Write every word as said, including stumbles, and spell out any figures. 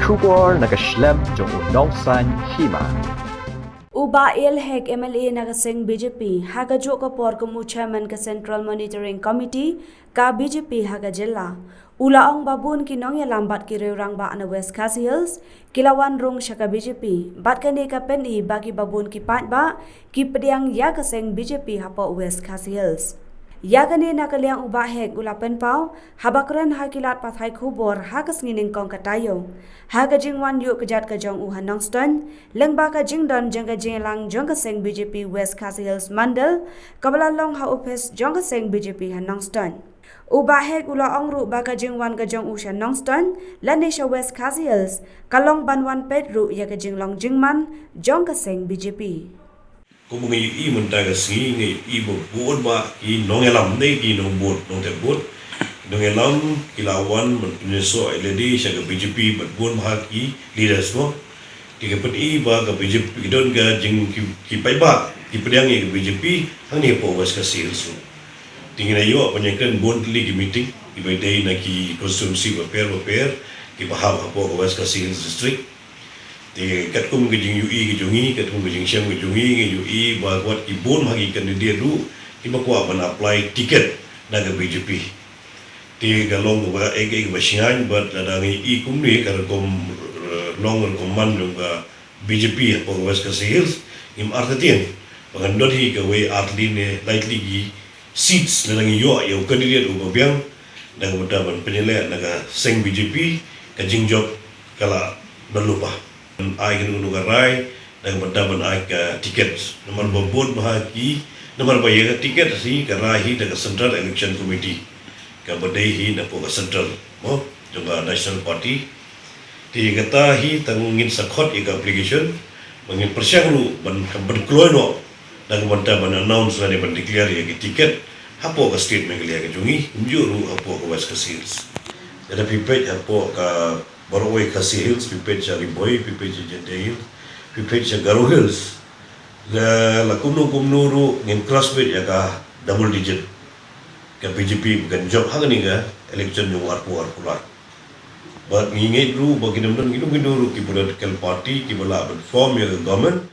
Khubor na ka shlem jong u nongsan hima. U Bah A L Hek, M L A na ka seng B J P, ha ka juh ka por kum u chairman ka Central Monitoring Committee ka B J P ha ka jylla, u la ong ba bun ki nongïalam bad ki riew rangbah na West Khasi Hills ki la wan rung sha ka B J P, bad kane ka pyni ba ki ba bun ki paidbah ki pdiang ïa ka seng B J P hapoh West Khasi Hills. Ïa kane na ka liang u Bah Hek u la pynpaw haba kren ha ki lad pathai khubor ha ka sngi nyngkong ka taïew, ha ka jingwan ïuh kjat ka jong u ha Nongstoiñ lyngba ka jingdon jong ka jingïalang jong ka seng B J P West Khasi Hills Mandal, kaba la long ha ophis jong ka seng B J P ha Nongstoiñ. U Bah Hek u la ong ruh ba ka jingwan ka jong u sha Nongstoiñ lane sha West Khasi Hills ka long ban wan peit ruh ïa ka jinglong jingman jong ka seng B J P. Kumba ngi ïohi mynta ka sngi, ngi ïohi ba bun bah ki nongïalam ne ki nongbud, nongtep bud, nongïalam ki la wan ban pynïasoh ïa lade sha ka B J P bad bun bah ki leaders mo. Te ka pyni ba ka B J P ki don ka jing ki, ki paidbah ki pdiang ïa ka B J P hangne hapoh West Khasi Hills ruh. Te ngi la ïoh ban ïakren bun tylli ki meeting kiba dei na ki constituency bapher bapher kiba hap hapoh ka West Khasi Hills District. Te katkum ka jingïohi ka jong ngi, katkum ka jingshem ka jong ngi, ngi ïohi ba wat ki bun ha ki candidate ruh kiba kwah ban apply ticket na ka B J P. Te ka long kaba, eh, kaba shngaiñ bad lada ngi ïohi kumne ka rukom, eh, long rukom man jong ka B J P hapoh West Khasi Hills, ngim artatien ba kan don hi kawei artylli ne laitylli ki seats lada ngi ïoh ïa u candidate uba biang, na ka bynta ban pynïaleh na ka seng B J P, ka jingjop ka la don lypa. Ai kano kano ka rai na ka bynta ban ai ka ticket. Namar ba bun bah ki, namar ba ïa ka ticket hi ka rai hi da ka Central Election Committee, kaba dei hi napoh ka Central mo jong ka National Party. Te kata hi tang ngin sa khot ïa ka application ba ngin pyrshang ruh ban, ban kloi noh na ka bynta ban announce lane ban declare ïa ka ticket hapoh ka state Meghalaya ka jong ngi, kumjuh ruh hapoh ka West Khasi Hills. Lada phi peit hapoh ka baroh kawei Khasi Hills, phi peit sha Ri Bhoi, phi peit sha Jaintia Hills, phi peit sha Garo Hills, la, la kumno kumno ruh ngin cross beit ïa ka double digit. Ka B J P ba kan jop ha kane ka election jong u arphew arphew lai. Bad ngi ngeit ruh ba kin ym don kino kino ruh ki political party kiba lah ban form ïa ka government